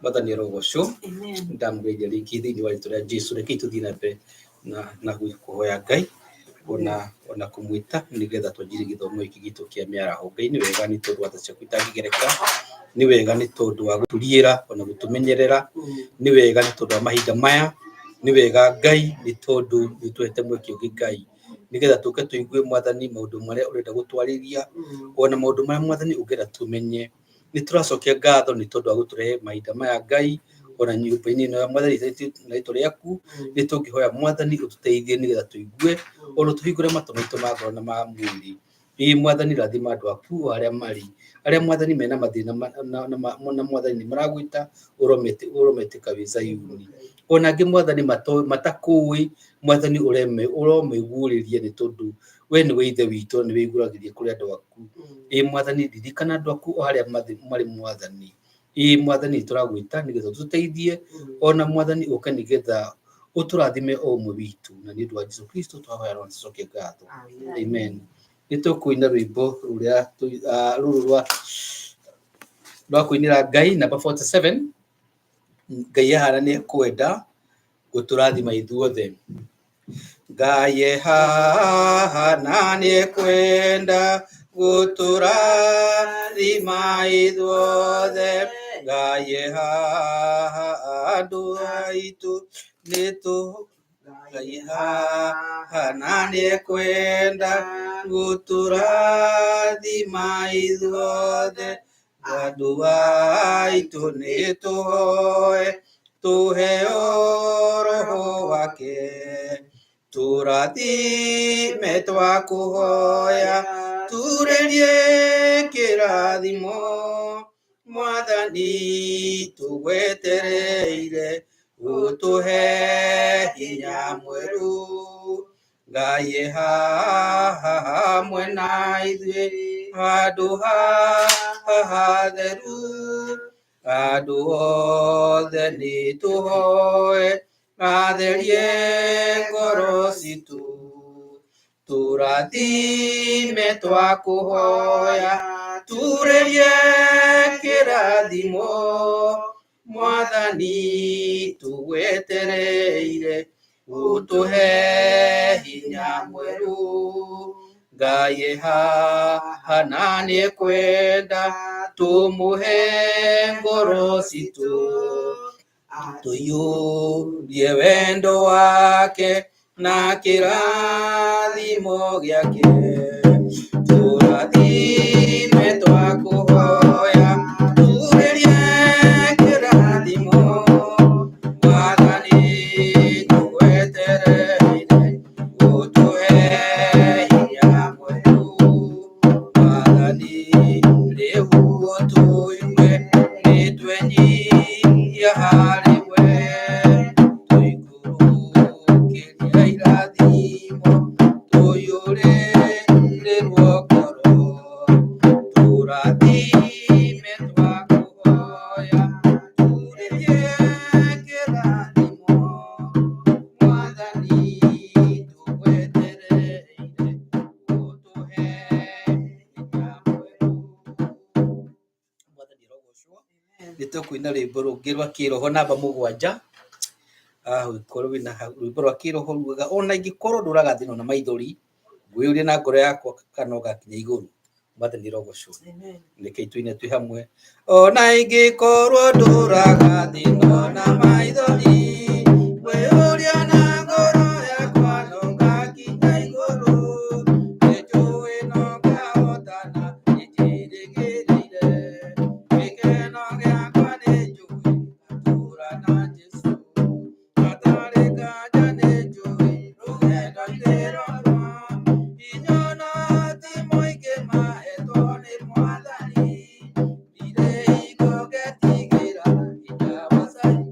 Mwathani arogocwo. Ndamũgeithia rĩngĩ thĩinĩ wa rĩtwa rĩa Jesu. Rekei tũthiĩ na mbere na kũhoya Ngai ona kũmwĩta nĩgetha twanjie gĩthomo gĩkĩ gitũ kĩa mĩaraho. Ngai nĩ wega nĩ tondũ wa tha ciaku itangĩgereka, nĩ wega nĩ tondũ wa gũtũriĩra ona gũtũmenyerera, nĩ wega nĩ tondũ wa mahinda maya, nĩ wega Ngai nĩ tondũ nĩ ũtũhete mweke ũngĩ Ngai nĩgetha tũke tũigue Mwathani maũndũ marĩa ũrenda gũtwarĩria ona maũndũ marĩa Mwathani ũngĩenda tũmenye. Nĩ tũracokia ngatho nĩ tondũ wa gũtũrehe mahinda maya Ngai ona nyũmba-inĩ ĩno ya Mwathani na rĩtwa rĩaku. Nĩ tũngĩhoya Mwathani ũtũteithie nĩgetha tũigue ona ũtũhingũre matũ maitũ ma ngoro na ma mwĩrĩ. Ĩĩ Mwathani rathima andũ aku o harĩa marĩ, arĩa Mwathani mena mathĩna na Mwathani nĩ maragwĩta ũrometĩka wĩ Zayuni. Ona angĩ Mwathani matakũĩ Mwathani ũromaiguĩrĩria nĩ tondũ we nĩwe Ithe witũ na nĩ wĩiguagĩria kũrĩ andũ aku. Ĩĩ Mwathani ririkana andũ aku o harĩa marĩ Mwathani. Ĩĩ Mwathani nĩ tũragwĩta nĩgetha ũtũteithie ona Mwathani ũke nĩgetha ũtũrathime o ũmwe witũ, na nĩ ũndũ wa Jesu Kristo twahoya na tũcokie ngatho. Amen. Nĩ tũkũina rwĩmbo rũrĩa rũrũ rwa kũinĩra Ngai namba 47, Ngai ahana nĩ ekwenda gũtũrathima ithuothe. Ngai e haha na nĩ ekwenda gũtũrathima ithuothe. Ngai e haha andũ aitũ nĩ tũ Ngai e haha na nĩ ekwenda gũtũrathima ithuothe. Andũ aitũ nĩ tũhoe tũheo roho wake, tũrathime twakũhoya, turĩrie kĩrathimo, Mwathani tũgwetereire ũtũhe hinya mwerũ. Ngai e haha hamwe na ithuĩ handũ haha hatheru, andũ othe nĩ tũhoe atherie ngoro citũ, tũrathime twakũhoya, turĩrie kĩrathimo, Mwathani tũgwetereire ũtũhe hinya mwerũ. Ngai e haha na nĩ ekwenda tũmũhe ngoro citũ, tũiyũrie wendo wake na kĩrathimo gĩake. Tũrathime twakũhoya, turĩrie kĩrathimo, Mwathani tũgwetereire ũtũhe hinya mwerũ. Mwathani rĩu ũtũigue nĩ twenyihia harĩ we, tũikũrũkĩria irathimo tũiyũrĩrĩrwo ngoro, tũrathime twakũhoya, turĩrie kĩrathimo, Mwathani tũgwetereire ũtũhe hinya mwerũ. Mwathani arogocwo. Nĩ tũkũina rwĩmbo rũngĩ rwa kĩroho namba 7. Ũngĩkorwo wĩna rwĩmbo rwa kĩroho rugaga ona ingĩkorwo ndũraga thĩna na maithori, ngwĩyũria na ngoro yakwa kana ũgakinya igũrũ. Mwathani arogocwo. Rekei tũine twĩ hamwe. Ona ingĩkorwo ndũraga thĩna na maithori, ngwĩyũria na ngoro yakwa no ngakinya igũrũ. Nĩnjũĩ no ngahotana, nĩnjĩrĩgĩrĩire. Gĩkeno gĩakwa nĩnjũĩ ngatũũra na Jesũ. Hatarĩ nganja nĩnjũĩ rũgendo-inĩ rwakwa, hinya na ti mũingĩ mahetwo nĩ Mwathani. Ndirĩ hingo ngetigĩra hinya wa Zayuni.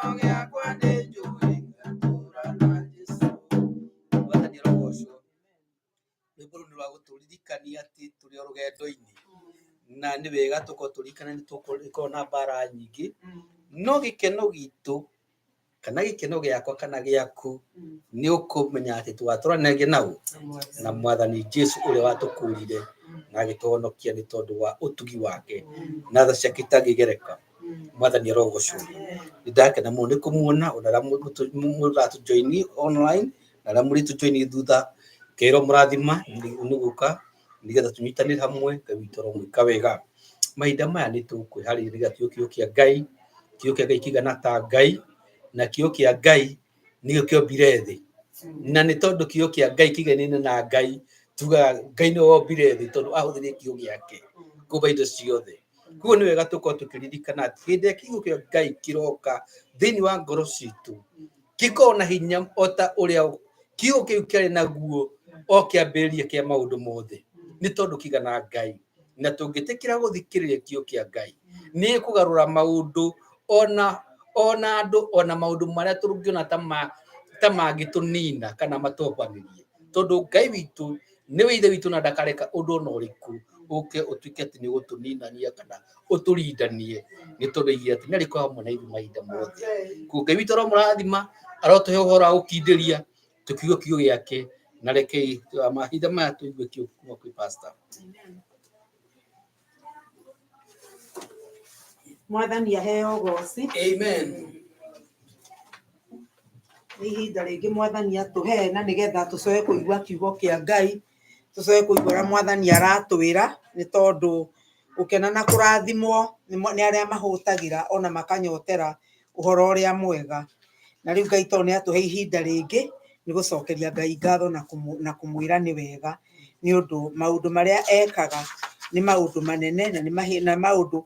Gĩakwa nĩ njũĩ ngatũũra na Jesũ. Mwathani arogocwo. Rwĩmbo rũu nĩ rwa gũtũririkania atĩ tũrĩ o rũgendo-inĩ na nĩ wega tũkorwo tũririkane nĩ tũkorwo na mbara nyingĩ, no gĩkeno gitũ kana gĩkeno gĩakwa kana gĩaku nĩ ũkũmenya atĩ tũgatũranagia nau na Mwathani Jesu ũrĩa watũkũrire na agĩtũhonokia nĩ tondũ wa ũtugi wake na tha ciake itangĩgereka. Mwathani arogocwo. Nĩ ndakena mũno nĩ kũmuona ona arĩa mũratũjoini online na arĩa mũrĩtũjoini thutha, kerwo mũrathima nĩ gũka nĩgetha tũnyitanĩre hamwe. Ngai witũ aromwĩka wega. Mahinda maya nĩ tũkwĩharĩria nĩgetha tũigue kiugo kĩa Ngai. Kiugo kĩa Ngai kĩigana ta Ngai, na kiugo kĩa Ngai nĩkĩo kĩombire thĩ, na nĩ tondũ kiugo kĩa Ngai kĩiganaine na Ngai, tugaga Ngai nĩwe wombire thĩ tondũ ahũthĩrire kiugo gĩake kũmba indo ciothe. Koguo nĩ wega tũkorwo tũkĩririkana atĩ hĩndĩ ĩrĩa kiugo kĩa Ngai kĩroka thĩinĩ wa ngoro citũ, gĩkoragwo na hinya o ta ũrĩa kiugo kĩu kĩarĩ naguo o kĩambĩrĩria kĩa maũndũ mothe, nĩ tondũ kĩigana Ngai. Na tũngĩtĩkĩra gũthikĩrĩria kiugo kĩa Ngai, nĩ kũgarũra maũndũ ona andũ ona maũndũ marĩa tũngĩona ta mangĩtũnina kana matũhobanĩrie, tondũ Ngai witũ nĩwe ithe witũ na ndakareka ũndũ ona ũrĩkũ ũke ũtuĩke atĩ nĩ ũgũtũninania kana ũtũrindanie, nĩ tondũ aigire atĩ nĩ arĩkoragwo hamwe na ithuĩ mahinda mothe. Koguo Ngai witũ aromũrathima, arotũhe ũhoro wa gũkindĩria tũkiuge kiugo gĩake, na rekei mahinda maya tũigue kiugo kuma kwĩ pastor. Mwathani aheo ũgoci. Amen. Nĩ ihinda rĩngĩ Mwathani atũhe na nĩgetha tũcoke kũigua kiugo kĩa Ngai, tũcoke kũigua ũrĩa Mwathani aratwĩra, nĩ tondũ gũkena na kũrathimwo nĩ arĩa mahũtagĩra ona makanyotera ũhoro ũrĩa mwega. Na rĩu Ngai tondũ nĩ atũhe ihinda rĩngĩ, nĩ gũcokeria Ngai ngatho na kũmwĩra nĩ wega, nĩ ũndũ maũndũ marĩa ekaga nĩ maũndũ manene na nĩ maũndũ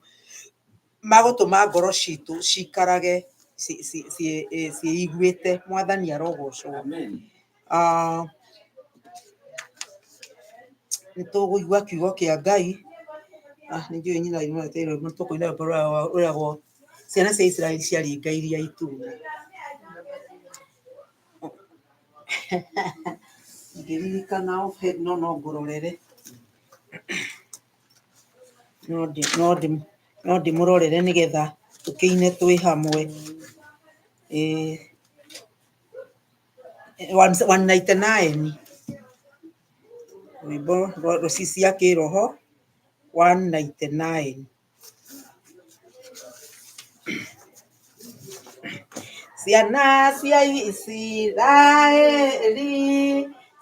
magũtũma ngoro citũ cikarage ciĩiguĩte. Mwathani arogocwo. Nĩ tũkũigua kiugo kĩa Ngai. Nĩ njũĩ nyina tũkũina rwĩmbo rwĩragwo ciana cia Isiraeli ciaringa iria itune. Ngĩririkana off head no no ngũrorere. No ndĩmũrorere nĩgetha tũkĩine twĩ hamwe. 199, rwĩmbo rwa cia kĩroho 199. Ciana cia Isiraeli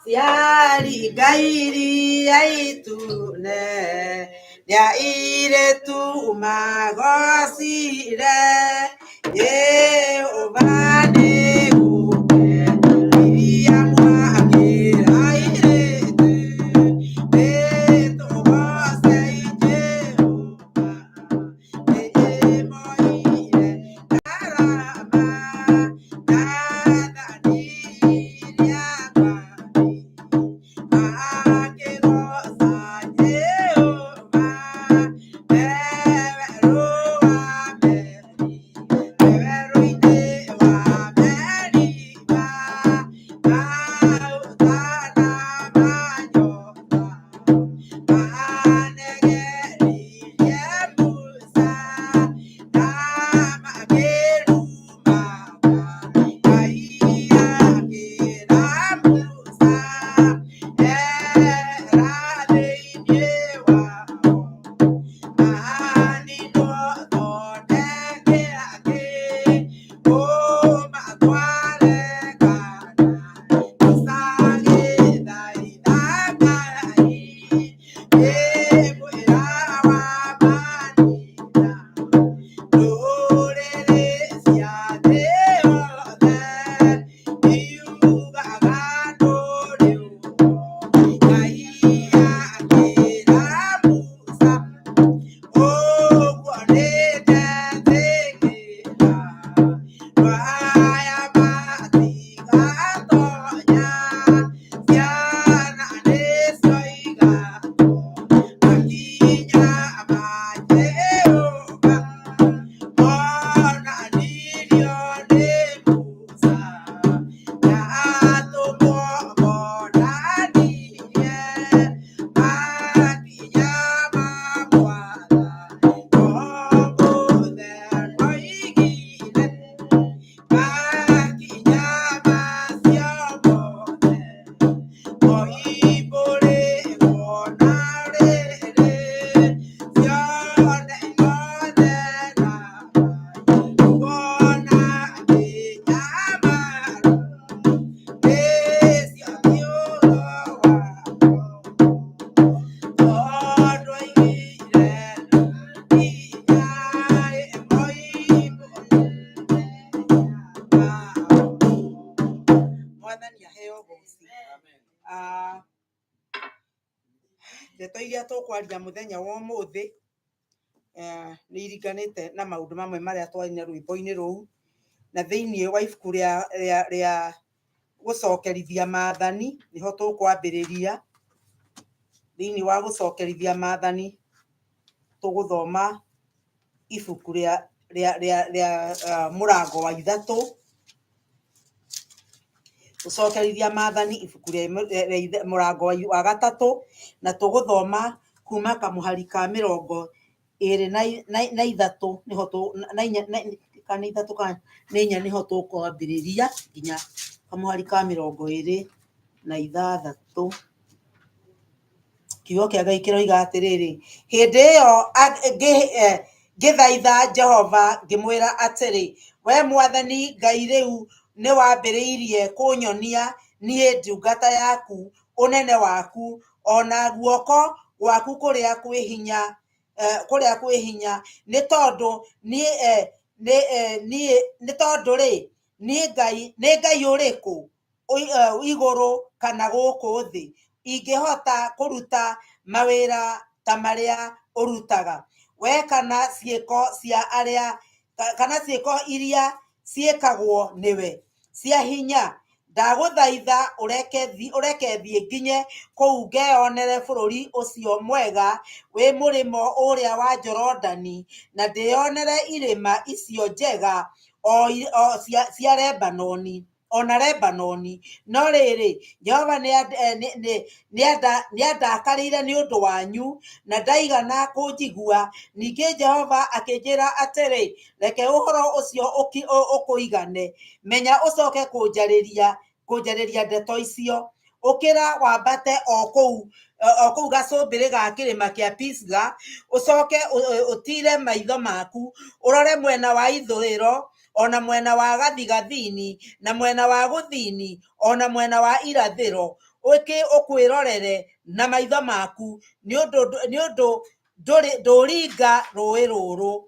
ciaringa iria itune, nĩ airĩtu magocire Jehova nĩ gũkena iria mwakĩra airĩtu, nĩtũgocei Jehova nĩmoire ndarama na thani iria ngari makĩgoca Jehova me werũ wa Meri, me werũ-inĩ. Ndeto iria tũkwaria mũthenya wa ũmũthĩ nĩ iringanĩte na maũndũ mamwe marĩa twarina rwĩmbo-inĩ rũu, na thĩinĩ wa ibuku rĩa gũcokerithia maathani nĩho tũkwambĩrĩria. Thĩinĩ wa gũcokerithia maathani tũgũthoma ibuku rĩa mũrango wa 3. Gũcokerithia maathani ibuku rĩa mũrango wa 3, na tũgũthoma kuma kamũhari ka 23 nĩho kana nĩ 3 kana nĩ 4 nĩho tũkwambĩrĩria nginya kamũhari ka 26. Kiugo kĩa Ngai kĩroiga atĩrĩrĩ, hĩndĩ ĩyo ngĩthaitha Jehova ngĩmwĩra atĩrĩ, we Mwathani Ngai, rĩu nĩwambĩrĩirie kũnyonia niĩ ndungata yaku ũnene waku, ona guoko gwaku kũrĩa kwĩ hinya, nĩ tondũ rĩ, nĩ Ngai ũrĩkũ igũrũ kana gũkũ thĩ ingĩhota kũruta mawĩra ta marĩa ũrutaga we, kana ciĩko cia arĩa kana ciĩko iria ciĩkagwo nĩwe cia hinya? Ndagũthaitha ũreke thiĩ nginye kũu ngeyonere bũrũri ũcio mwega wĩ mũrĩmo ũrĩa wa Jorodani, na ndĩyonere irĩma icio njega o cia Lebanoni, ona Lebanoni. No rĩrĩ, Jehova nĩandakarĩire nĩ ũndũ wanyu, na ndaigana kũnjigua. Ningĩ Jehova akĩnjĩra atĩrĩ, reke ũhoro ũcio ũkũigane, menya ũcoke kũnjarĩria ndeto icio. Ũkĩra wambate o kũu gacũmbĩrĩ ga kĩrĩma kĩa Pisga, ũcoke ũtiire maitho maku ũrore mwena wa ithũĩro, ona mwena wa gathigathini, na mwena wa gũthini, ona mwena wa irathĩro, ũkĩ ũkwĩrorere na maitho maku, nĩ ũndũ ndũringa rũĩ rũrũ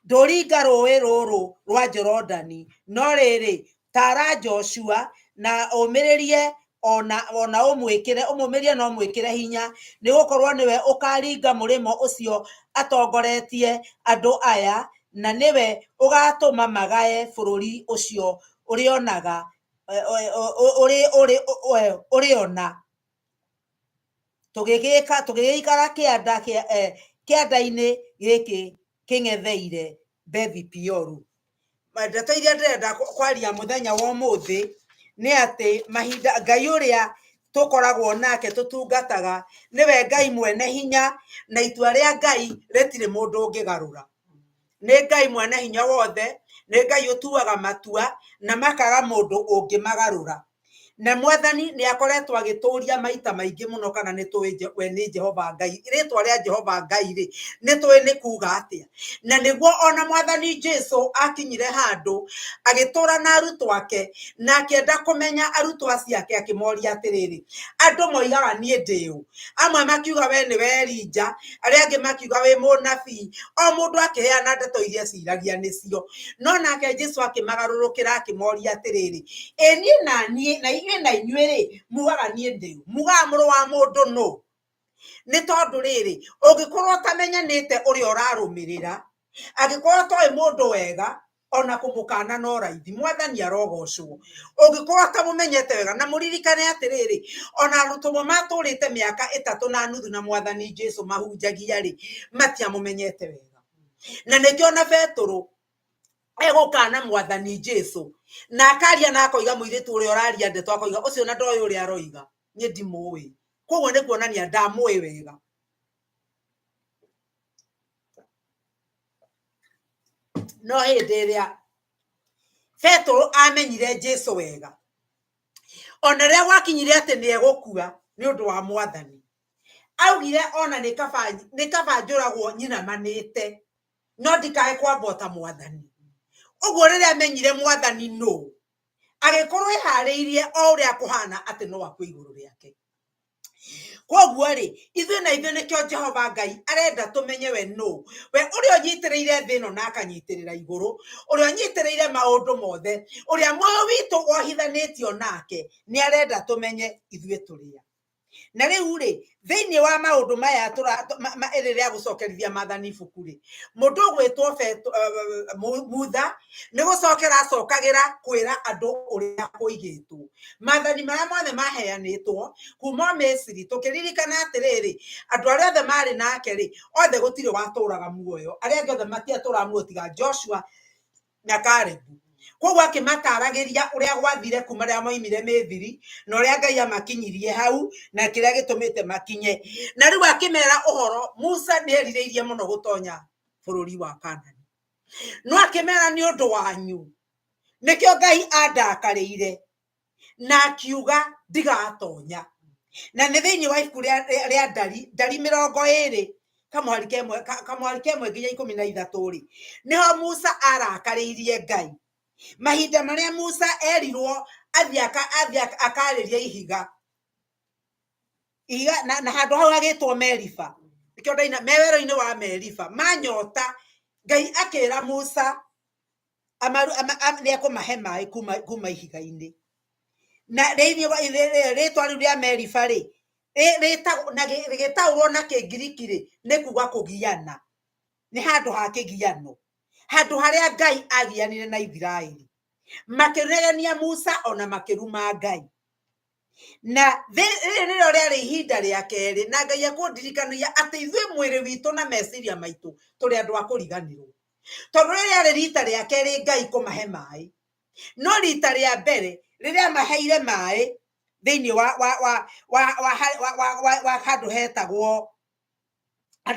ndũringa rũĩ rũrũ rwa Jorodani. No rĩrĩ, taara Joshua na ũmĩrĩrie ona ũmwĩkĩre ũmũmĩrie na ũmwĩkĩre hinya, nĩgũkorwo nĩwe ũkaringa mũrĩmo ũcio atongoretie andũ aya, na nĩwe ũgatũma magae bũrũri ũcio ũrĩonaga ũrĩona. Tũgĩgĩikara kĩanda-inĩ gĩkĩ kĩng'etheire Bethi Peoru. Ndeto iria ndĩrenda kwaria mũthenya wa ũmũthĩ nĩ atĩ mahinda Ngai ũrĩa tũkoragwo nake tũtungataga nĩwe Ngai mwene hinya, na itua rĩa Ngai rĩtirĩ mũndũ ũngĩgarũra. Nĩ Ngai mwene hinya wothe, nĩ Ngai ũtuaga matua na makaga mũndũ ũngĩmagarũra. Na Mwathani nĩ akoretwo agĩtũria maita maingĩ mũno, kana nĩ tũĩ we nĩ Jehova Ngai. Rĩtwa rĩa Jehova Ngai rĩ, nĩ tũĩ nĩ kuga atĩa. Na nĩguo ona Mwathani Jesu akinyire handũ agĩtũra na arutwo ake, na akĩenda kũmenya arutwo acio ake, akĩmoria atĩrĩrĩ, andũ moigaga niĩ ndĩ ũ? Amwe makiuga we nĩwe Elija, arĩa angĩ makiuga wĩ mũnabii. O mũndũ akĩheana ndeto iria eciragia nĩcio. No nake Jesu akĩmagarũrũkĩra akĩmoria atĩrĩrĩ, ĩ niĩ na niĩ na inyuĩ na inyuĩ rĩ, mugaga niĩ ndĩ ũ? Mugaga mũrũ wa mũndũ nũ? Nĩ tondũ rĩrĩ, ũngĩkorwo ũtamenyanĩte ũrĩa ũrarũmĩrĩra, angĩkorwo ũtoĩ mũndũ wega, ona kũmũkana no raithi. Mwathani arogocwo. Ũngĩkorwo ũtamũmenyete wega, na mũririkane atĩrĩrĩ, ona arutwo matũrĩte mĩaka 3.5 na Mwathani Jesu mahunjagia rĩ, matiamũmenyete wega. Na nĩkĩo ona Petũrũ egũkana Mwathani Jesu, na akaria na akoiga mũirĩtu ũrĩa ũraria ndeto, akoiga ũcio na ndoĩ ũrĩa aroiga, niĩ ndimũĩ. Koguo nĩ kuonania ndamũĩ wega. No hĩndĩ ĩrĩa Petũrũ amenyire Jesu wega, ona rĩrĩa gwakinyire atĩ nĩ egũkua nĩ ũndũ wa Mwathani, augire ona nĩ kaba njũragwo nyinamanĩte, no ndikae kwambwo ta Mwathani. Ũguo rĩrĩa amenyire Mwathani nũ, agĩkorwo eharĩirie o ũrĩa kũhana atĩ no akue igũrũ rĩake. Koguo rĩ, ithuĩ na ithuĩ nĩkĩo Jehova Ngai arenda tũmenye we nũ, we ũrĩa ũnyitĩrĩire thĩ ĩno na akanyitĩrĩra igũrũ, ũrĩa ũnyitĩrĩire maũndũ mothe, ũrĩa muoyo witũ wohithanĩtio nake, nĩ arenda tũmenye ithuĩ tũrĩa. Na rĩu rĩ, thĩinĩ wa maũndũ maya rĩrĩa gũcokerithia maathani ibuku rĩ, mũndũ ũgwĩtwo Mutha nĩ gũcokera acokagĩra kwĩra andũ ũrĩa kũigĩtwo. Maathani marĩa mothe maheanĩtwo kuma Misiri, tũkĩririkana atĩrĩrĩ, andũ arĩa othe marĩ nake rĩ, othe gũtirĩ watũraga muoyo, arĩa angĩ othe matiatũraga muoyo tiga Joshua na Kalebu. Koguo akĩmataragĩria ũrĩa gwathire kuma rĩrĩa moimire Mĩthiri na ũrĩa Ngai amakinyirie hau na kĩrĩa gĩtũmĩte makinye. Na rĩu akĩmera ũhoro, Musa nĩ erirĩirie mũno gũtonya bũrũri wa Kanani, no akĩmera nĩ ũndũ wanyu nĩkĩo Ngai andakarĩire na akiuga ndigatonya. Na nĩ thĩinĩ wa ibuku rĩa Ndari, Ndari 20 kamũhari kemwe nginya 13 rĩ, nĩho Musa arakarĩirie Ngai. Mahinda marĩa Musa erirwo athiĩ akarĩrie ihiga, ihiga na handũ hau hagĩtwo Meriba, nĩkĩo ndaina me werũ-inĩ wa Meriba, manyota, Ngai akĩra Musa nĩ ekũmahe maĩ kuma ihiga-inĩ. Na thĩinĩ wa rĩtwa rĩu rĩa Meriba rĩ, na rĩgĩtaũrwo na Kĩngiriki rĩ, nĩ kuga kũgiana, nĩ handũ ha kĩgiano, handũ harĩa Ngai agianire na Isiraeli. Makĩregania Musa ona makĩruma Ngai. Na rĩrĩ nĩrĩo rĩarĩ ihinda rĩa kerĩ, na Ngai ekũndirikania atĩ ithuĩ mwĩrĩ witũ na meciria maitũ tũrĩ andũ a kũriganĩrwo. Tondũ rĩrĩ rĩarĩ rita rĩa kerĩ Ngai kũmahe maĩ, no rita rĩa mbere rĩrĩa amaheire maĩ thĩinĩ wa handũ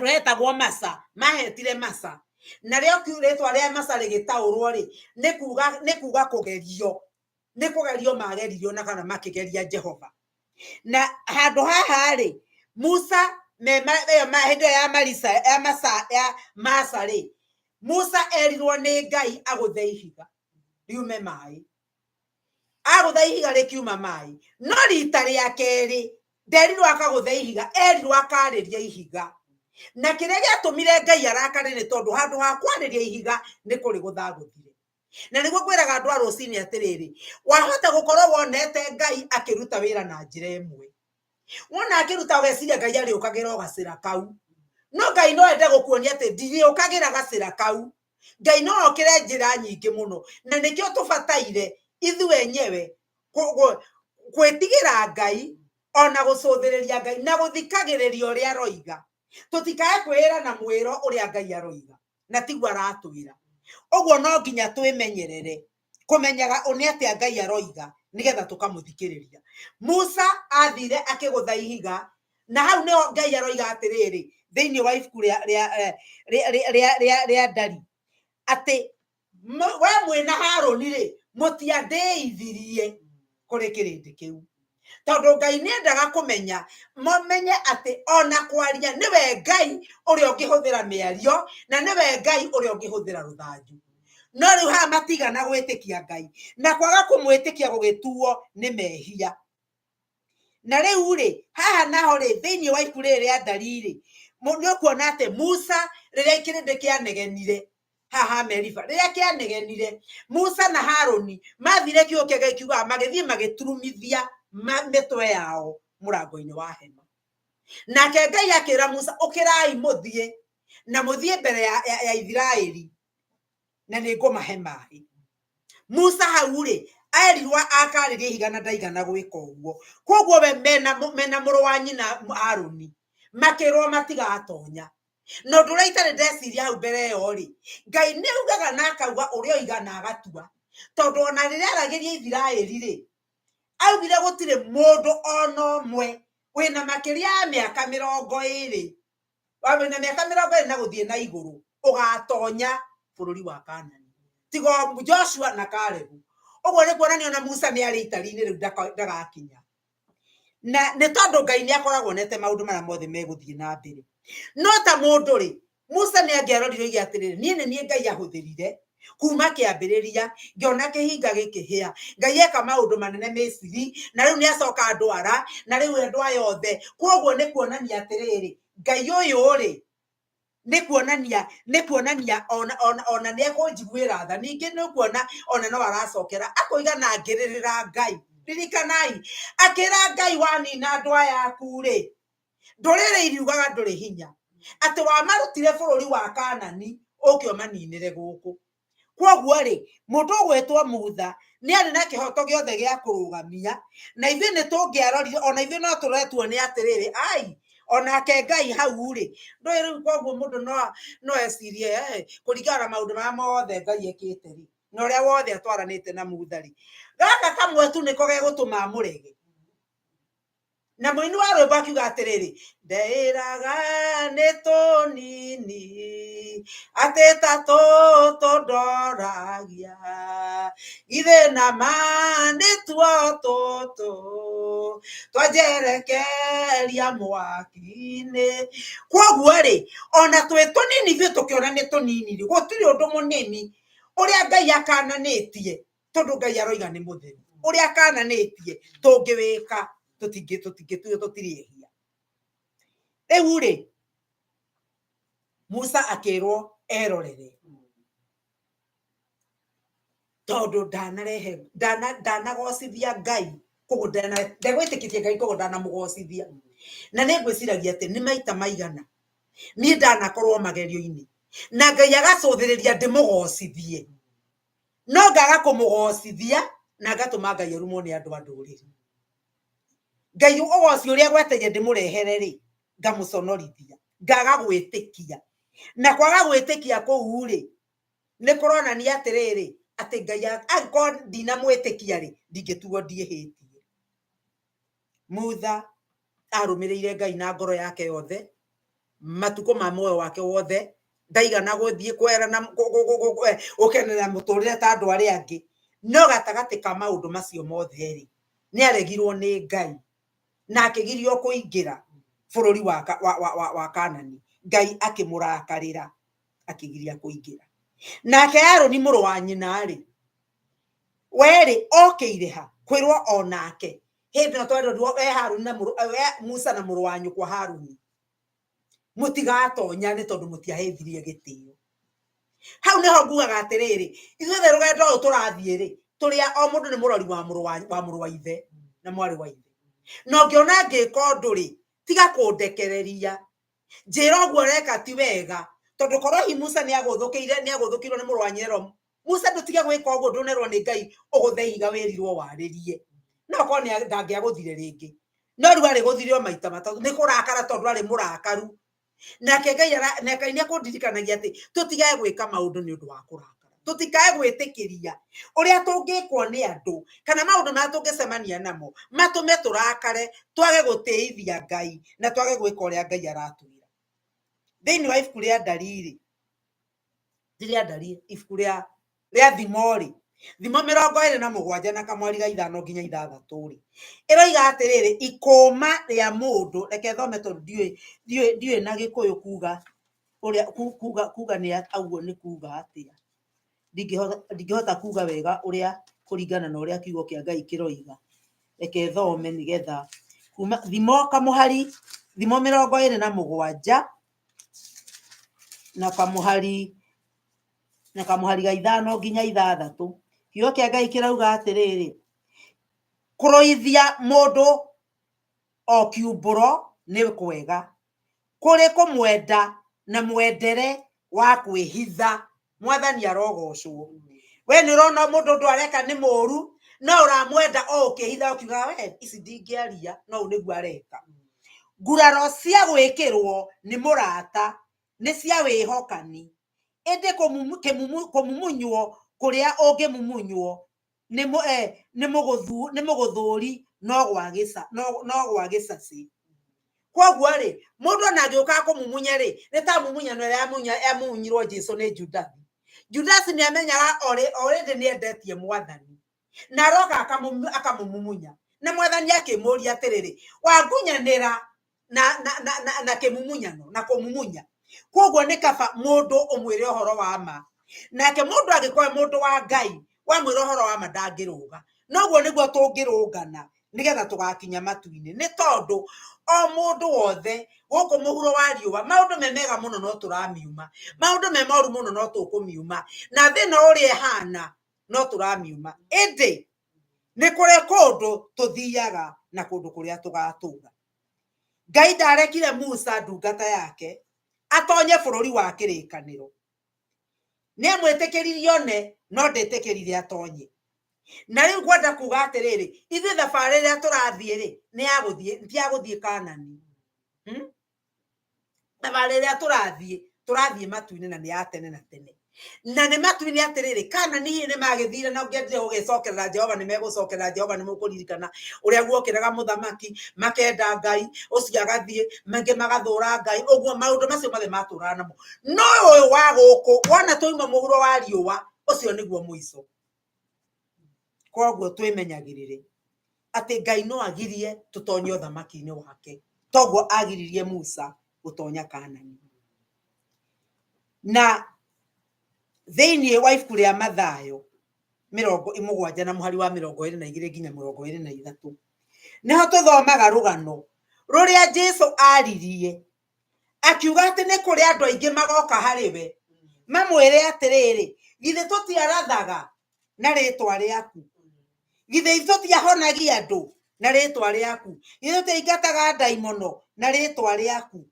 hetagwo Masa, mahetire Masa, narĩo rĩtwa rĩa Masa rĩgĩtaũrwo rĩ, nĩ kuga kũgerio, nĩ kũgerio mageririo na kana makĩgeria Jehova. Na handũ haha rĩ, Musa hĩndĩ ĩyo ya Marisa, ya Masa, ya Masa rĩ, Musa erirwo nĩ Ngai agũthe ihiga riume maĩ, agũtha ihiga rĩkiuma maĩ. No rita rĩa kerĩ nderirwo akagũtha ihiga, erirwo akarĩria ihiga. Na kĩrĩa gĩatũmire Ngai arakare nĩ tondũ handũ ha kwarĩria ihiga nĩ kũrĩgũthagũthire. Na nĩguo ngwĩraga andũ a rũcinĩ atĩrĩrĩ, wahota gũkorwo wonete Ngai akĩruta wĩra na njĩra ĩmwe, wona akĩruta ũgeciria Ngai arĩũkagĩra o gacĩra kau, no Ngai no ende gũkuonia atĩ ndirĩũkagĩra gacĩra kau. Ngai no okĩre njĩra nyingĩ mũno, na nĩkĩo tũbataire ithuĩ enyewe gwĩtigĩra Ngai ona gũcũthĩrĩria Ngai na gũthikagĩrĩria ũrĩa aroiga. Tũtikae kwĩra na mwĩro ũrĩa Ngai aroiga na tiguo aratwĩra. Ũguo no nginya twĩmenyerere kũmenyaga nĩ atĩa Ngai aroiga nĩgetha tũkamũthikĩrĩria. Musa athire akĩgũtha ihiga, na hau nĩho Ngai aroiga atĩrĩrĩ thĩinĩ wa ibuku rĩa Ndari atĩ we mwĩna Harũni rĩ, mũtiandĩithirie kũrĩ kĩrĩndĩ kĩu. Tondũ Ngai nĩendaga kũmenya mamenye atĩ ona kwaria nĩwe Ngai ũrĩa ũngĩhũthĩra mĩario na nĩwe Ngai ũrĩa ũngĩhũthĩra rũthanju. No rĩu haha matigana gwĩtĩkia Ngai, na kwaga kũmwĩtĩkia gũgĩtuo nĩ mehia. Na rĩu rĩ, haha naho rĩ, thĩinĩ wa ibuku rĩrĩ rĩa Ndari rĩ, nĩ ũkuona atĩ Musa rĩrĩa kĩrĩndĩ kĩanegenire haha Meriba, rĩrĩa kĩanegenire, Musa na Harũni mathire kiugo kĩa Ngai kiugaga magĩthiĩ magĩturumithia mĩtwe yao mũrango-inĩ wa hema. Nake Ngai akĩra Musa, ũkĩrai mũthiĩ na mũthiĩ mbere ya Isiraeli na nĩ ngũmahe maĩ. Musa hau rĩ, erirwo akarĩrie ihiga na ndaigana gwĩka ũguo. Koguo we mena mũrũ wa nyina Harũni makĩrwo matigatonya. Na ũndũ ũrĩa itarĩ ndeciria hau mbere ĩyo rĩ, Ngai nĩ augaga na akauga ũrĩa oiga na agatua. Tondũ ona rĩrĩa aragĩria Isiraeli rĩ, augire gũtirĩ mũndũ ona ũmwe wĩna makĩria ya mĩaka 20, wĩna mĩaka 20 na gũthiĩ na igũrũ ũgatonya bũrũri wa Kanani, tiga Joshua na Kalebu. Ũguo nĩ kuonania ona Musa nĩ arĩ itari-inĩ rĩu ndagakinya. Na nĩ tondũ Ngai nĩ akoragwo onete maũndũ marĩa mothe megũthiĩ na mbere. No ta mũndũ rĩ, Musa nĩ angĩarorire oige atĩrĩrĩ, niĩ nĩ niĩ Ngai ahũthĩrire kuma kĩambĩrĩria, ngĩona kĩhinga gĩkĩhĩa, Ngai eka maũndũ manene Misiri, na rĩu nĩ acoka ndwara, na rĩu andũ aya othe. Koguo nĩ kuonania atĩrĩrĩ, Ngai ũyũ rĩ, nĩ kuonania ona nĩ ekũnjiguĩra tha. Ningĩ nĩ kuona ona no aracokera akoiga na ngĩrĩrĩra Ngai. Ririkanai akĩra Ngai wanina andũ aya aku rĩ, ndũrĩrĩ iriugaga ndũrĩ hinya, atĩ wamarutire bũrũri wa Kanani ũke ũmaninĩre gũkũ. Kwoguo rĩ, mũndũ ũgwĩtwo Mutha nĩ arĩ na kĩhoto gĩothe gĩa kũrũgamia, na ithuĩ nĩ tũngĩarorire, ona ithuĩ no tũrore tuone atĩrĩrĩ, ai onake Ngai hau rĩ, ndũĩ rĩu. Koguo mũndũ no ecirie, kũringana na maũndũ marĩa mothe Ngai ekĩte rĩ, na ũrĩa wothe atwaranĩte na Mutha rĩ, gaka kamwe tu nĩko gegũtũma amũrege. Na mũini wa rwĩmbo akiuga atĩrĩrĩ, ndeĩraga nĩ tũnini atĩ ta tũtũ ndoragia, githĩ na ma nĩtuo tũtũ twanjerekeria mwaki-inĩ. Kwoguo rĩ, ona twĩ tũnini, ithuĩ tũkĩona nĩ tũnini rĩ, gũtirĩ ũndũ mũnini ũrĩa Ngai akananĩtie, tondũ Ngai aroiga nĩ mũtheru. Ũrĩa akananĩtie tũngĩwĩka, tũtingĩtuo tũtirĩ ehia. Rĩu rĩ, Musa akĩrwo erorere, tondũ ndanarehe ndanagocithia Ngai, koguo ndegwĩtĩkĩtie Ngai, koguo ndanamũgocithia. Na nĩ ngwĩciragia atĩ nĩ maita maigana niĩ ndanakorwo magerio-inĩ na Ngai agacũthĩrĩria ndĩmũgocithie, no ngaga kũmũgocithia na ngatũma Ngai arumwo nĩ andũ a ndũrĩrĩ. Ngai ũgoci ũrĩa gweteire ndĩmũrehere rĩ, ngamũconorithia, ngaga gwĩtĩkia. Na kwaga gwĩtĩkia kũu rĩ, nĩ kũronania atĩrĩrĩ, atĩ Ngai angĩkorwo ndinamwĩtĩkia rĩ, ndingĩtuo ndiĩhĩtie. Mutha arũmĩrĩire Ngai na ngoro yake yothe matukũ ma muoyo wake wothe. Ndaigana gũthiĩ kwerana gũkenera mũtũrĩre ta andũ arĩa angĩ, no gatagatĩ ka maũndũ macio mothe rĩ, nĩ aregirwo nĩ Ngai na akĩgirio kũingĩra bũrũri wa Kanani. Ngai akĩmũrakarĩra, akĩgiria kũingĩra. Nake Aroni mũrũ wa nyina rĩ, werĩ okĩire ha kwĩrwo onake hĩndĩ ĩno twerirwo, we Haruni na mũrũ, we Musa na mũrũ wa nyũkwa Haruni, mũtigatonya nĩ tondũ mũtiahĩthirie gĩtĩo. Hau nĩho ngugaga atĩrĩrĩ, ithuothe rũgendo rũrũ tũrathiĩ rĩ, tũrĩa o mũndũ nĩ mũrori wa mũrũ wa, wa mũrũ wa ithe na mwarĩ wa ithe. Na ũngĩona ngĩka ũndũ rĩ, tiga kũndekereria, njĩra ũguo ũreka ti wega, tondũ korwo hihi Musa nĩ agũthũkĩire, nĩ agũthũkĩirwo nĩ mũrũ wa nyina, Musa ndũtige gwĩka ũguo, ndũnerwo nĩ Ngai ũgũthe ihiga wĩrirwo warĩrie, no korwo nĩ ndangĩagũthire rĩngĩ. No rĩu arĩgũthire o maita matatũ nĩ kũrakara, tondũ arĩ mũrakaru. Nake Ngai na Ngai nĩ akũndirikanagia atĩ tũtigae gwĩka maũndũ nĩ ũndũ wa kũrakara, tũtikae gwĩtĩkĩria ũrĩa tũngĩkwo nĩ andũ kana maũndũ marĩa tũngĩcemania namo matũme tũrakare, twage gũtĩithia Ngai na twage gwĩka ũrĩa Ngai aratwĩra. Thĩinĩ wa ibuku rĩa Ndari-rĩ, ti rĩa Ndari, ibuku rĩa Thimo-rĩ, Thimo 27 na kamwari ga 5 nginya 6-rĩ, ĩroiga atĩrĩrĩ, ikũma rĩa mũndũ, reke thome tondũ ndiũĩ na Gĩkũyũ kuga ũrĩa kuga nĩ ũguo nĩ kuga atĩa. Ndingĩhota kuga wega ũrĩa kũringana na ũrĩa kiugo kĩa Ngai kĩroiga. Reke thome nĩgetha kuma Thimo kamũhari, Thimo 27 na kamũhari ga 5 nginya 6. Kiugo kĩa Ngai kĩrauga atĩrĩrĩ, kũrũithia mũndũ o kiumbũro nĩ kwega, kũrĩ kũmwenda na mwendere wa kwĩhitha. Mwathani arogocwo. We nĩ ũrona mũndũ ũndũ areka nĩ mũru, no ũramwenda o ũkĩhitha, ũkiugaga we ici ndingĩaria, no ũũ nĩguo areka. Nguraro cia gwĩkĩrwo nĩ mũrata nĩ cia wĩhokani, ĩndĩ kũmumunywo kũrĩa ũngĩmumunywo nĩ mũgũthũri no gwa gĩcacĩ. Koguo rĩ, mũndũ ona angĩũka kũmumunya rĩ, nĩ ta mumunyano ĩrĩa yamumunyirwo Jesu nĩ Judasi. Judasi nĩ amenyaga already nĩ endetie Mwathani, na aroka akamũmumunya, na Mwathani akĩmũria atĩrĩrĩ, wangunyanĩra na kĩmumunyano na kũmumunya. Koguo nĩ kaba mũndũ ũmwĩre ũhoro wa ma. Nake mũndũ angĩkorwo mũndũ wa Ngai, wamwĩra ũhoro wa ma ndangĩrũga. Noguo nĩguo tũngĩrũngana nĩgetha tũgakinya matu-inĩ, nĩ tondũ o mũndũ wothe gũkũ mũhuro wa riũa, maũndũ me mega mũno no tũramiuma, maũndũ me moru mũno no tũkũmiuma, na thĩ ĩno ũrĩa ĩhana no tũramiuma. Ĩndĩ Nĩ kũrĩ kũndũ tũthiaga na kũndũ kũrĩa tũgatũra. Ngai ndarekire Musa ndungata yake atonye bũrũri wa kĩrĩkanĩro. Nĩ amwĩtĩkĩririe one no ndĩtĩkĩrire atonye. Na rĩu ngwenda kuga atĩrĩrĩ, ithuĩ thabarĩ ĩrĩa tũrathiĩ rĩ, nĩ ya gũthiĩ, ti ya gũthiĩ Kanani. Thabarĩ ĩrĩa tũrathiĩ, tũrathiĩ matu-inĩ na nĩ ya tene na tene. Na nĩ matu-inĩ atĩrĩrĩ, Kanani hihi nĩ magĩthire na ũngĩendire gũgĩcokerera Jehova nĩ megũcokerera Jehova, nĩ mũkũririkana ũrĩa guokĩraga mũthamaki, makenda Ngai, ũcio agathiĩ, mangĩ magathũra Ngai, ũguo maũndũ macio mothe matũraga namo. No ũyũ wa gũkũ, wona twauma mũhuro wa riũa, ũcio nĩguo mũico. Koguo twĩmenyagĩrĩre atĩ Ngai no agirie tũtonye ũthamaki-inĩ wake, toguo agiririe Musa gũtonya Kanani. Na thĩinĩ wa ibuku rĩa Mathayo mĩrongo mũgwanja na mũhari wa 22 nginya 23, nĩho tũthomaga rũgano rũrĩa Jesu aririe akiuga atĩ nĩ kũrĩ andũ aingĩ magoka harĩ we mamwĩre atĩrĩrĩ, githĩ tũtiarathaga na rĩtwa rĩaku? Githĩ tũtiahonagia andũ na rĩtwa rĩaku? Githĩ tũtiaingataga ndaimono na rĩtwa rĩaku?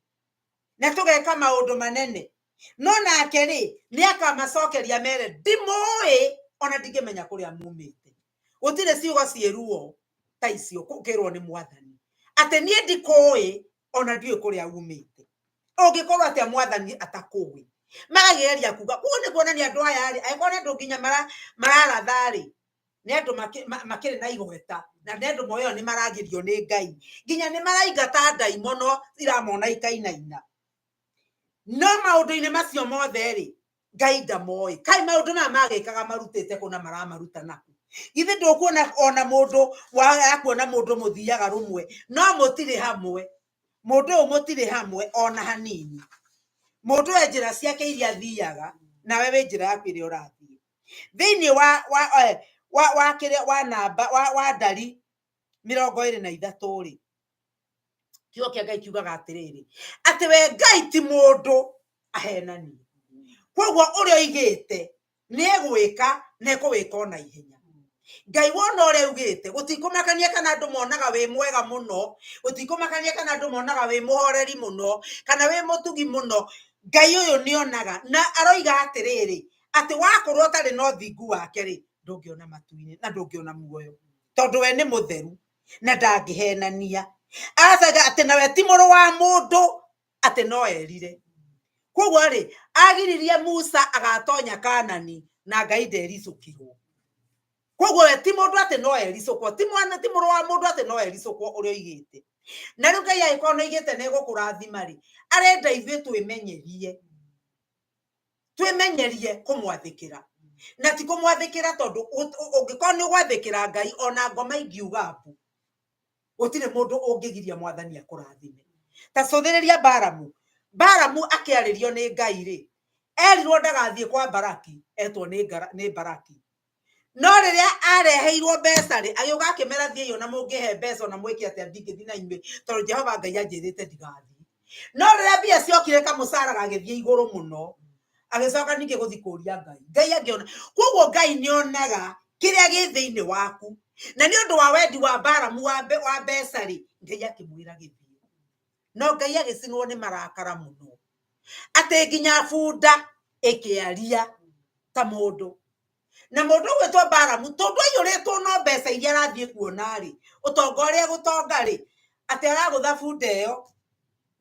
Na tũgeka maũndũ manene. No nake rĩ, nĩ akamacokeria mere, ndimũĩ ona ndingĩmenya kũrĩa mumĩte. Gũtirĩ ciugo ciĩ ruo ta icio ũkĩrwo nĩ Mwathani atĩ niĩ ndikũĩ ona ndiũĩ kũrĩa umĩte. Ũngĩkorwo atĩa Mwathani atakũĩ? Magageria kuga koguo nĩ kuonania andũ aya rĩ, angĩkorwo nĩ andũ nginya mararatha rĩ, nĩ andũ makĩrĩ na igweta na nĩ andũ moyo nĩ maragĩrio nĩ Ngai, nginya nĩ maraingata ndaimono iramona ikainaina. No maũndũ-inĩ macio mothe rĩ, Ngai ndamoĩ. Kaĩ maũndũ maya magĩkaga marutĩte kũ na maramaruta nakũ? Githĩ ndũkuona ona mũndũ wakuona mũndũ mũthiaga rũmwe no mũtirĩ hamwe, mũndũ ũyũ mũtirĩ hamwe ona hanini. Mũndũ e njĩra ciake iria athiaga nawe wĩ njĩra yaku ĩrĩa ũrathiĩ. Thĩinĩ wa wa wa wa kĩrĩa wa namba wa wa ndari 23 rĩ, kiugo kĩa Ngai kiugaga atĩrĩrĩ, atĩ we Ngai ti mũndũ ahenanie, koguo ũrĩa oigĩte nĩ egwĩka na ekũwĩka ona ihenya. Ngai wona ũrĩa augĩte, gũtikũmakania kana andũ monaga wĩ mwega mũno, gũtikũmakania kana andũ monaga wĩ mũhoreri mũno, kana wĩ mũtugi mũno, Ngai ũyũ nĩ onaga na aroiga atĩrĩrĩ, atĩ wakorwo ũtarĩ na ũthingu wake rĩ, ndũngĩona matu-inĩ na ndũngĩona muoyo, tondũ we nĩ mũtheru na ndangĩhenania. Agacoka atĩ nawe ti mũrũ wa mũndũ atĩ no erire. Koguo rĩ, agiririe Musa agatonya Kanani na Ngai ndericũkirwo. Koguo we ti mũndũ atĩ no ericũkwo, ti mwana, ti mũrũ wa mũndũ atĩ no ericũkwo ũrĩa oigĩte. Na rĩu Ngai angĩkorwo nĩ oigĩte nĩ egũkũrathima rĩ, arenda ithuĩ twĩmenyerie. Twĩmenyerie kũmwathĩkĩra. Na ti kũmwathĩkĩra tondũ ũngĩkorwo nĩ ũgwathĩkĩra Ngai ona ngoma ingiuga mbu, gũtirĩ mũndũ ũngĩgiria Mwathani akũrathime. Ta cũthĩrĩria Balamu. Balamu akĩarĩrio nĩ Ngai rĩ, erirwo ndagathiĩ kwa Balaki, etwo nĩ Balaki. No rĩrĩa areheirwo mbeca rĩ, agĩũka akĩmera thiĩi ona mũngĩhe mbeca ona mwĩke atĩa ndingĩthiĩ na inyuĩ tondũ Jehova Ngai anjĩrĩte ndigathiĩ. No rĩrĩa mbia ciokire kamũcara gagĩthiĩ igũrũ mũno, agĩcoka ningĩ gũthiĩ kũria Ngai. Ngai angĩona. Koguo Ngai nĩ onaga kĩrĩa gĩ thĩinĩ waku. Na nĩ ũndũ wa wendi wa Balamu wa mbeca rĩ, Ngai akĩmwĩra gĩthiĩ. No Ngai agĩcinwo nĩ marakara mũno, atĩ nginya bunda ĩkĩaria ta mũndũ. Na mũndũ ũgwĩtwo Balamu, tondũ aiyũrĩtwo no mbeca iria arathiĩ kuona rĩ, ũtonga ũrĩa egũtonga rĩ, atĩ aragũtha bunda ĩyo,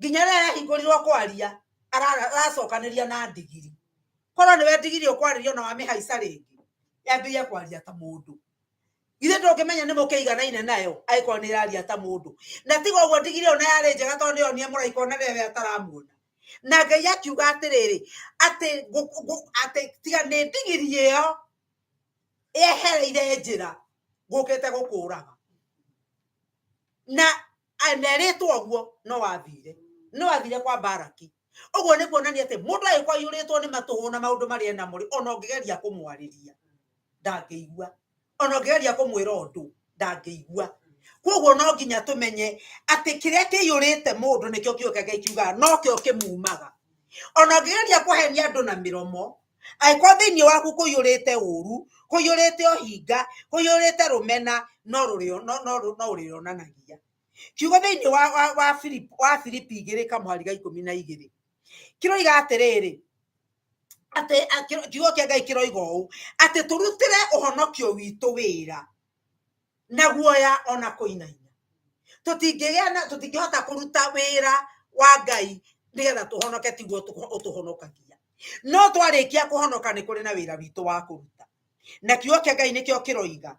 nginya rĩrĩa yahingũrirwo kwaria, aracokanĩria na ndigiri. Korwo nĩwe ndigiri ũkwarĩria ona wamĩhaica rĩngĩ, yambĩrĩrie kwaria ta mũndũ. Githĩ ndũngĩmenya nĩ mũkĩiganaine nayo angĩkorwo nĩ ĩraria ta mũndũ. Na tiga ũguo ndigiri ĩyo na yarĩ njega tondũ nĩyo nĩ mũraika ona rĩrĩa we ataramuona. Na Ngai akiuga atĩrĩrĩ, atĩ atĩ tiga nĩ ndigiri ĩyo yehereire njĩra ngũkĩte gũkũraga. Na nerĩtwo ũguo no wathire. No wathire kwa Balaki. Ũguo nĩ kuonania atĩ mũndũ angĩkorwo aiyũrĩtwo nĩ matũhũ na maũndũ marĩa enamo rĩ, ona ũngĩgeria kũmwarĩria ndangĩigua. Ona ũngĩgeria kũmwĩra ũndũ ndangĩigua. Koguo no nginya tũmenye atĩ kĩrĩa kĩiyũrĩte mũndũ nĩkĩo kiugo kĩa Ngai kiugaga nokĩo kĩmumaga. Ona ũngĩgeria kũhenia andũ na mĩromo, Angĩkorwo thĩinĩ waku kũiyũrĩte ũru, kũiyũrĩte ũhinga, kũiyũrĩte rũmena, no rũrĩonanagia. Kiugo thĩinĩ wa Filipi 2 kamũhari ga 12 kĩroiga atĩrĩrĩ, atĩ kiugo kĩa Ngai kĩroiga ũũ, atĩ tũrutĩre ũhonokio witũ wĩra na guoya ona kũinaina. Tũtingĩgĩa na tũtingĩhota kũruta wĩra wa Ngai nĩgetha tũhonoke, tiguo ũtũhonokagia. No twarĩkia kũhonoka nĩ kũrĩ na wĩra witũ wa kũruta. Na kiugo kĩa Ngai nĩkĩo kĩroiga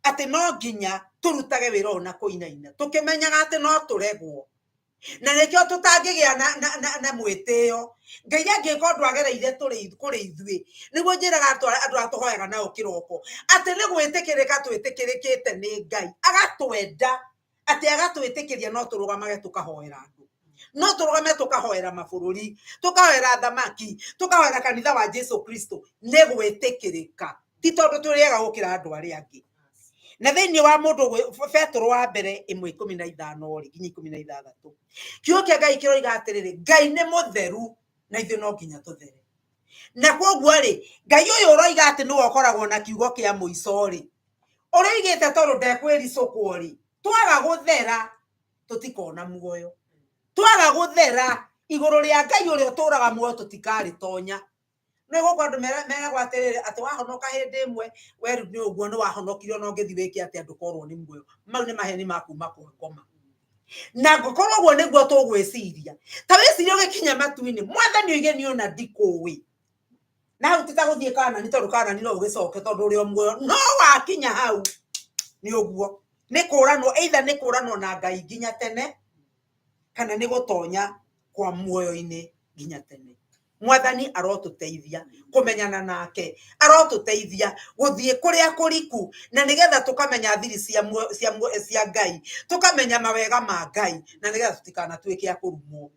atĩ no nginya tũrutage wĩra ũyũ na kũinaina, tũkĩmenyaga atĩ no tũregwo. Na nĩkĩo tũtangĩgĩa na mwĩtĩo. Ngai angĩka ũndũ agereire kũrĩ ithuĩ, nĩguo njĩraga andũ arĩa tũhoyaga nao kĩroko, atĩ nĩ gwĩtĩkĩrĩka twĩtĩkĩrĩkĩte nĩ Ngai, agatwenda, atĩ agatwĩtĩkĩria no tũrũgamage tũkahoera andũ, no tũrũgame tũkahoera mabũrũri, tũkahoera thamaki, tũkahoera kanitha wa Jesu Kristo. Nĩ gwĩtĩkĩrĩka, ti tondũ tũrĩ ega gũkĩra andũ arĩa angĩ. Na thĩinĩ wa mũndũ Petero wa mbere 1:15 rĩ nginya 16, kiugo kĩa Ngai kĩroiga atĩrĩrĩ, Ngai nĩ mũtheru na ithuĩ no nginya tũthere. Na koguo rĩ, Ngai ũyũ ũroiga atĩ nĩwe ũkoragwo na kiugo kĩa mũico rĩ, ũrĩa oigĩte tondũ ndekwĩricũkwo rĩ, twaga gũthera tũtikona muoyo. Twaga gũthera igũrũ rĩa Ngai ũrĩa ũtũraga muoyo tũtikarĩtonya. Nĩ gũkũ andũ meragwo atĩrĩrĩ, atĩ wahonoka hĩndĩ ĩmwe we rĩu nĩ ũguo nĩ wahonokire ona ũngĩthiĩ wĩke atĩa ndũkorwo nĩ muoyo. Mau nĩ maheni ma kuma kwa ngoma. Na ngũkorwo ũguo nĩguo tũgwĩciria. Ta wĩcirie ũgĩkinya matu-inĩ, Mwathani oige niĩ ona ndikũĩ. Na hau ti ta gũthiĩ Kanani, tondũ Kanani no ũgĩcoke tondũ ũrĩ o muoyo. No wakinya hau nĩ ũguo. Nĩ kũranwo, either nĩ kũranwo na Ngai nginya tene, kana nĩ gũtonya kwa muoyo-inĩ nginya tene. Mwathani arotũteithia kũmenyana nake, arotũteithia gũthiĩ kũrĩa kũriku, na nĩgetha tũkamenya thiri cia Ngai, tũkamenya mawega ma Ngai, na nĩgetha tũtikanatuĩke a kũrumwo.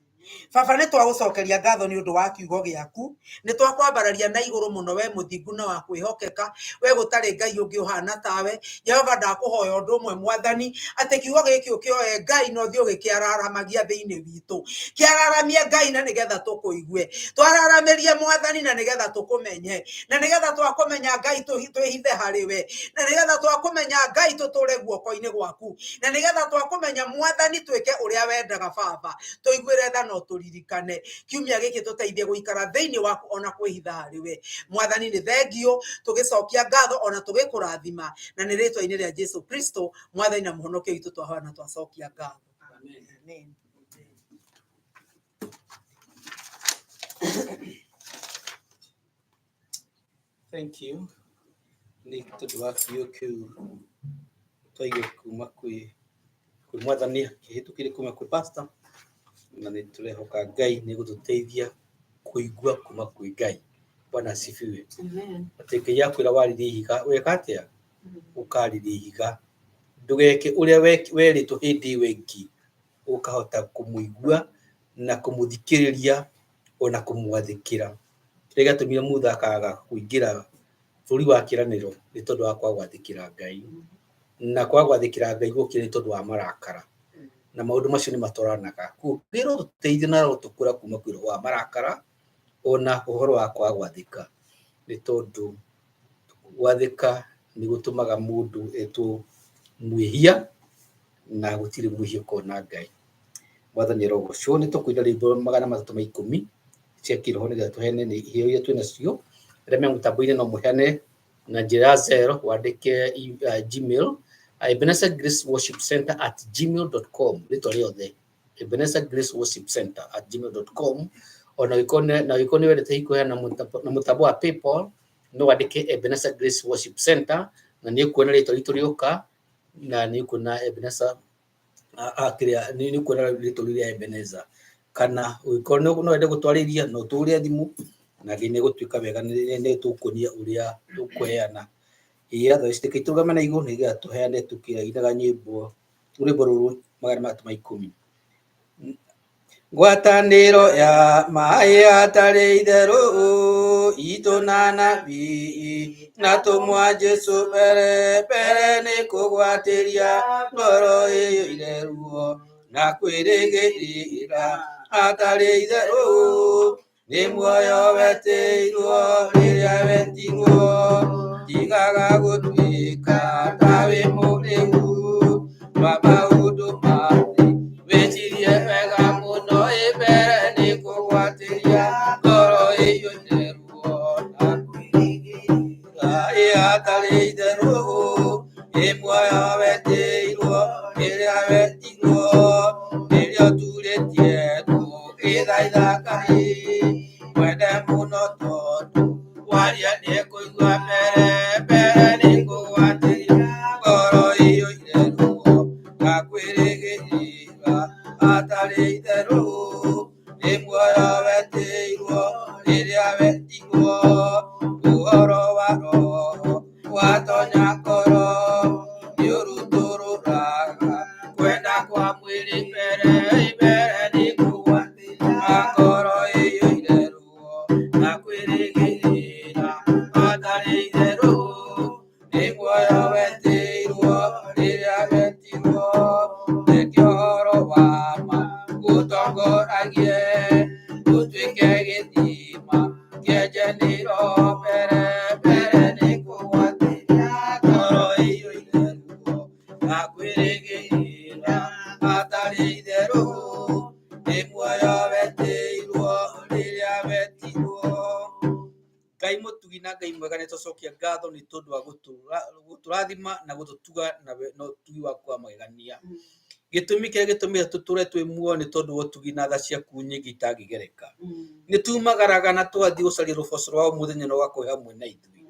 Baba, nĩ twagũcokeria ngatho nĩ ũndũ wa kiugo gĩaku, nĩ twakwambararia na igũrũ mũno, we mũthingu na wa kwĩhokeka, we gũtarĩ Ngai ũngĩ ũhana tawe. Jehova, ndakũhoya ũndũ ũmwe Mwathani, atĩ kiugo gĩkĩ ũkĩoe Ngai na ũthiĩ ũgĩkĩararamagia thĩinĩ witũ. Kĩararamie Ngai na nĩgetha tũkũigue, twararamĩrie Mwathani na nĩgetha tũkũmenye, na nĩgetha twakũmenya Ngai twĩhithe harĩ we, na nĩgetha twakũmenya Ngai tũtũre guoko-inĩ gwaku, na nĩgetha twakũmenya Mwathani twĩke ũrĩa wendaga. Baba, tũiguĩre tha na ũtũririkane. Kiumia gĩkĩ tũteithie gũikara thĩinĩ waku ona kwĩhitha harĩ we. Mwathani, nĩ thengio, tũgĩcokia ngatho ona tũgĩkũrathima, na nĩ rĩtwa-inĩ rĩa Jesu Kristo Mwathani na Mũhonokia witũ twahoya na twacokia ngatho. Amen. Thank you. Nĩ tondũ wa kiugo kĩu twaigua kuma kwĩ Mwathani kĩhĩtũkĩre kuma kwĩ pastor, na nĩ tũrehoka Ngai nĩ gũtũteithia kũigua kuma kwĩ Ngai. Bwana asifiwe. Amen. Atĩ Ngai akwĩra warĩrie ihiga, weka atĩa? Ũkarĩria ihiga. Ndũgeke ũrĩa werĩtwo hĩndĩ ĩyo ĩngĩ, ũkahota kũmũigua na kũmũthikĩrĩria ona kũmwathĩkĩra. Kĩrĩa gĩatũmire Mutha akaga kũingĩra bũrũri wa kĩĩranĩro nĩ tondũ wa kwaga gwathĩkĩra Ngai. Na kwaga gwathĩkĩra Ngai gũkĩra nĩ tondũ wa marakara. Na maũndũ macio nĩ matwaranaga. Koguo Ngai arotũteithia na arotũkũra kuma kwĩ roho wa marakara ona ũhoro wa kwaga gwathĩka. Nĩ tondũ gwathĩka nĩ gũtũmaga mũndũ etwo mwĩhia, na gũtirĩ mwĩhia ũkona Ngai. Mwathani arogocwo. Nĩ tũkũina rwĩmbo 310 cia kĩroho nĩgetha tũheane nĩ iheo iria twĩ nacio. Arĩa me mũtambo-inĩ no mũheane na njĩra ya Zelle, wandĩke Gmail, Ebenezer Grace Worship Center at gmail.com, rĩtwa rĩothe Ebenezer Grace Worship Center at gmail.com. Ona ũngĩkorwo nĩ wendete hihi kũheana na mũtambo wa PayPal, no wandĩke Ebenezer Grace Worship Center na nĩ ũkuona rĩtwa ritũ rĩoka, na nĩ ũkuona Ebenezer kĩrĩa nĩ ũkuona rĩtwa rĩu rĩa Ebenezer. Kana ũngĩkorwo no wende gũtwarĩria, no tũhũre thimũ na Ngai nĩ egũtuĩka wega, nĩ tũkuonia ũrĩa tũkũheana. Ĩĩ otherwise reke tũrũgame na igũrũ nĩgetha tũheane tũkĩinaga nyĩmbo rwĩmbo rũrũ 310. Ngwatanĩro ya maĩ atarĩ itherũ itũ na nabii na tũmwa Jesu mbere mbere nĩ kũgwatĩria ngoro ĩiyũire ruo na kwĩrĩgĩrĩra atarĩ itherũ. Nĩ muoyo wetĩirwo rĩrĩa wetirwo, tigaga gũtuĩka ta wĩ mũrĩu wa maũndũ ma thĩ. Wĩcirie wega mũno ĩ mbere nĩ kũgwatĩria ngoro ĩiyũire ruo na kwĩrĩgĩrĩra ĩ hatarĩ itherũ. Ĩ muoyo wetĩirwo rĩrĩa wetirwo, rĩrĩa ũturĩtie ndu ũgĩthaitha Ngai. Mwende mũno tondũ waria nĩekũigua mbere, mbere nĩ kũgwatĩria ngoro ĩiyũire ruo na kwĩrĩgĩrĩra hatarĩ itherũ. Nĩ muoyo wetĩirwo rĩrĩa wetirwo, ũhoro wa roho watonya ngoro nĩũrutũrũraga kwenda kwa mwĩrĩ mbere, mbere nĩ kũgwatĩria ngoro ĩiyũire ruo na kwĩrĩgĩrĩra hatarĩ itherũ. Nĩ muoyo wetĩirwo rĩrĩa wetirwo, reke ũhoro wa ma ũtongoragie, ũtuĩke gĩthima kĩenjanĩro mbere, mbere nĩ kũgwatĩria ngoro ĩiyũire ruo na kwĩrĩgĩrĩra hatarĩ itherũ. Nĩ muoyo wetĩirwo rĩrĩa wetirwo. Ngai mũtugi na Ngai mwega nĩ tũcokia ngatho nĩ tondũ wa gũtũrathima na gũtũtuga na ũtugi waku wa magegania. Gĩtũmi kĩrĩa gĩtũmĩte tũtũre twĩ muoyo nĩ tondũ wa ũtugi na tha ciaku nyingĩ itangĩgereka. Nĩ tumagaraga na tũgathiĩ gũcaria rũboco rwa o mũthenya na ũgakorwo hamwe na ithuĩ.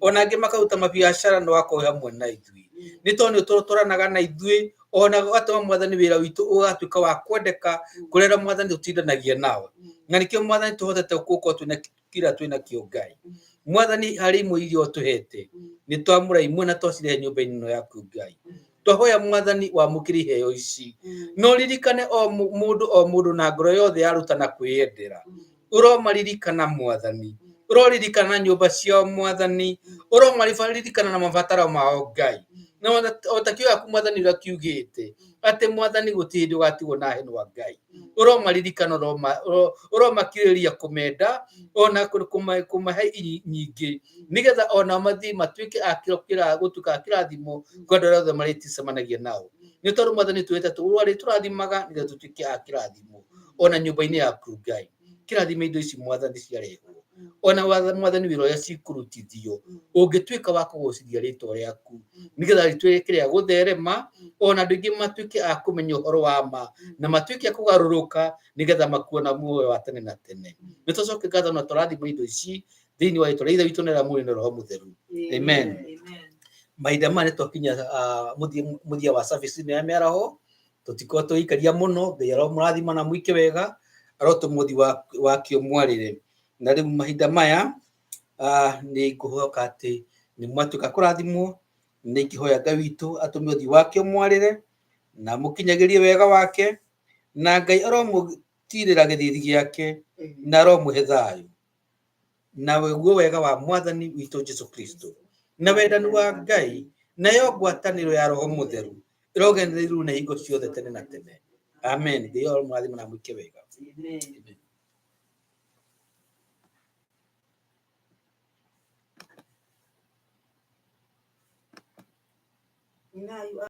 Ona angĩ makaruta mabiacara na ũgakorwo hamwe na ithuĩ. Nĩ tondũ nĩ ũtũranaga na ithuĩ ona ũgatũma mwathani wĩra witũ ũgatuĩka wa kwendeka kũrĩ arĩa mwathani tũtindanagia nao. Na nĩkĩo mwathani tũhotete gũkorwo twĩna kĩrĩa twĩna kĩo Ngai. Mwathani harĩ imwe iria ũtũhete nĩ twamũra imwe na twacirehe nyũmba-inĩ ĩno yaku Ngai. Twahoya mwathani wamũkĩre iheo ici. No ririkane o mũndũ o mũndũ na ngoro yothe yaruta na kwĩyendera. Ũromaririkana mwathani, ũroririkana nyũmba ciao mwathani, ũromaririkana na mabataro mao Ngai. Na o ta kiugo gĩaku mwathani ũrĩa kiugĩte atĩ mwathani gũtirĩ hĩndĩ ũgatigwo na henwa Ngai. Ũromaririkana, ũromakirĩrĩria kũmenda ona kũmahe nyingĩ nĩgetha ona mathiĩ matuĩke a gũtuĩka a kĩrathimo kwa andũ arĩa othe marĩcemanagia nao. Nĩ tondũ mwathani twĩte tũrathimaga nĩgetha tũtuĩke a kĩrathimo ona nyũmba-inĩ yaku Ngai. Kĩrathime indo ici mwathani ciarehwo ona mwathani wĩra ũrĩa cikũrutithio ũngĩtuĩka wa kũgocithia rĩtwa rĩaku nĩgetha rĩtuĩke rĩa gũtherema ona andũ aingĩ matuĩke a kũmenya ũhoro wa ma na matuĩke a kũgarũrũka nĩgetha makuona muoyo wa tene na tene. Nĩ tũcoke ngatho na tũrathima indo ici thĩinĩ wa rĩtwa rĩa Ithe witũ na rĩa Mũriũ na Roho Mũtheru. Amen. Mahinda maya nĩ twakinya mũthia wa service ĩno ya mĩaraho, tũtikorwo tũgĩikaria mũno. Ngai aromũrathima na mwĩke wega, arotũma ũthiũ wakĩo mwarĩre. Na rĩu mahinda maya nĩ ngũhoka atĩ nĩ mwatuĩka kũrathimwo. Nĩ ingĩhoya Ngai witũ atũme ũthiũ wake mwarĩre na mũkinyagĩrie wega wake, na Ngai aromũtirĩra gĩthithi gĩake na aromũhe thayũ na guo wega wa mwathani witũ Jesu Kristo na wendani wa Ngai nayo ngwatanĩro ya Roho Mũtheru ĩrogendereirwo na hingo ciothe tene na tene. Amen. Ngai aromũrathima na mwĩke wega. Amen. Amen. Now you